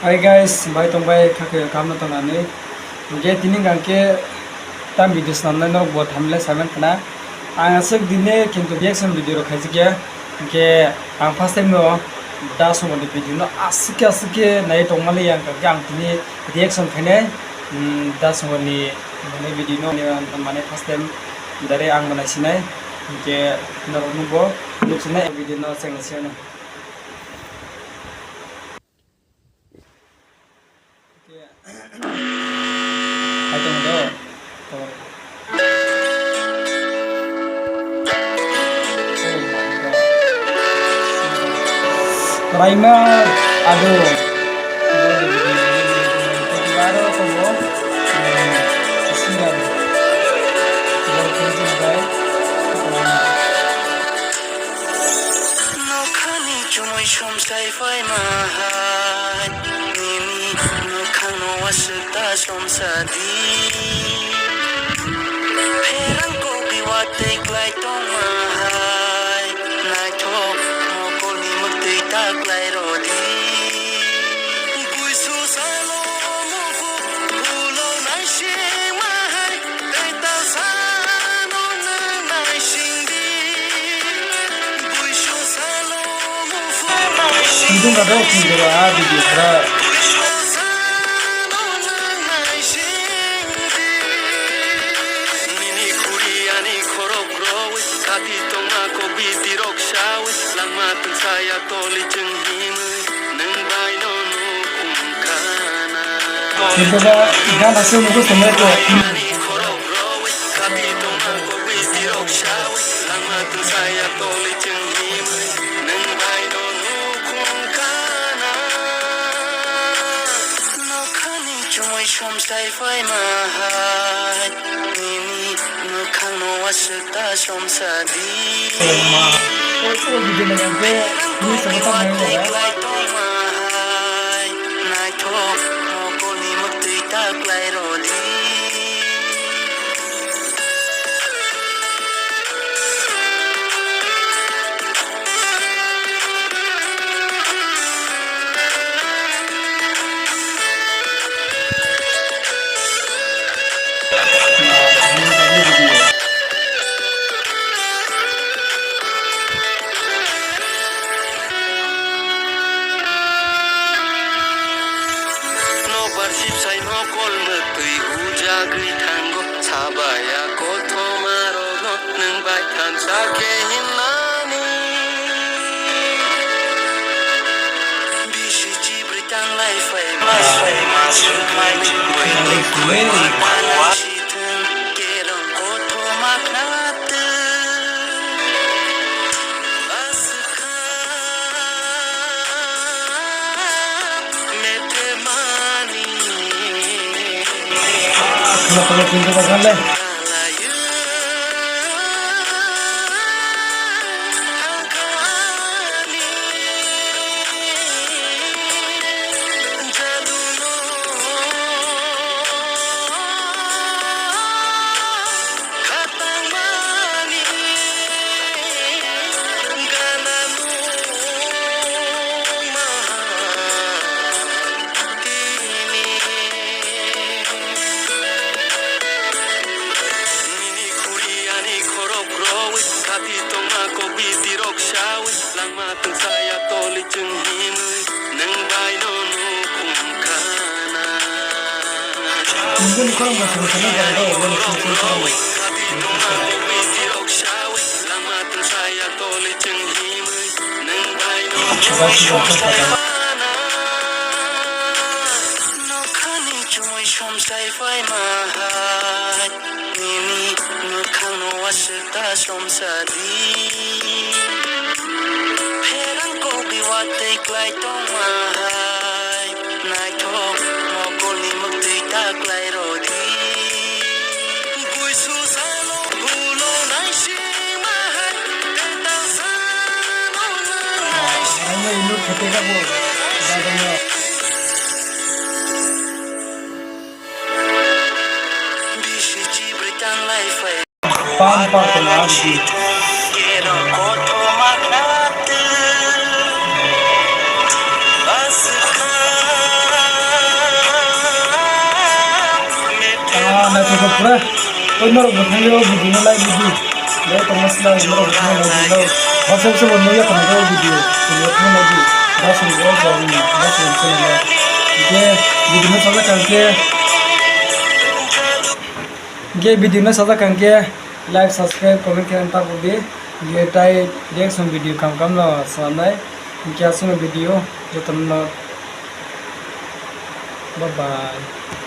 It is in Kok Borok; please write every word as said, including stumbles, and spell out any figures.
Hi guys, bai tong bai kha khe kam no tongnani. Hingke tini hingke tam video swnamnai norok bo thumbnail saiman khna. Ang aswk dine kintu reaction video rok khaijak ya. Hingke ang first time no da songoni video no aswk aswk khe nai tongmani ang kha ang tini reaction khainai. Hmm, da songoni mane video no mane first time dare ang bo naisinai. Hingke norok no bo nuksinai video no cheng sinai. Hai tong do. Raima ado. Baro tongo. Singer. Baro tongo bai. Nokhani chumui somsai phaima hai, nini mwkhangno aswk ta somsa di. Pherang kopi watwi klai tongma hai, naithok mokolni mwktwi ta klai rw di. Buisu salo muku ulo naisingma hai. Tei ta sano nwng naising di. Buisu salo muku. Tongthung kha do, tongthung kha, ah, video kha. Buisu sano nwng naising di. Nini khuri ani khorok rwi, khati tongma kok biti rok sawi, langma tungsaya toli chwng himwi. Nwng bai no nukhung khana. Kintu ba gana se mugo sumai ko. Ani khorok rwi, khati tongma kok biti rok sawi, langma tungsaya toli chwng himwi. Nwng bai no nukhung khana. Nokhani chumui somsai phaima hai. Nini mwkhangno aswk ta somsa di. Naithok mokolni mwktwi ta klai rw di. Nokbar sipsai mokol mwtwi hujagwi thango, sabaya kothoma rokno nwng bai thansa khe hinnani. Bisi chibrwi tanglai phai ma, phai ma, swk mai, bwrwi kwbwi ma, ma, ma, sithwng, kerong kothoma khna twi. Aswk kha methemani. Nini khuri ani khorok rwi, khati tongma kok biti rok sawi, langma tungsaya toli chwng himwi, nwng bai no nukhung khana. Nini khorok rwi, khati tongma kok biti rok sawi, langma tungsaya toli chwng himwi, nwng bai no nukhung khana. Nokhani chumui somsai phaima hai, nini mwkhangno aswk ta somsa di. Pherang kobi watwi klai tongma hai, naithok mokolni mwktwi ta klai rw di. Buisu salo ulo naisingma hai, tei ta sano nwng naising. Bisi chibrwi tanglai phai. Pam pam tong abdi. Kerong kothoma khna twi. Aswk kha Pura, oi norok bo thangwi o video no like di. Dai tongma sila norok bo thangwi like di. Hoso hoso bo nugya tong o video. Video thangwi like di. Basing bo bo ni, basing bo ni. Ge video no sajak kang khe, ge video no sajak kang khe like, subscribe, comment khe ta bo di. Ge tai reaction video kam kam no sanai. Ge aswk video joto no. Bye bye.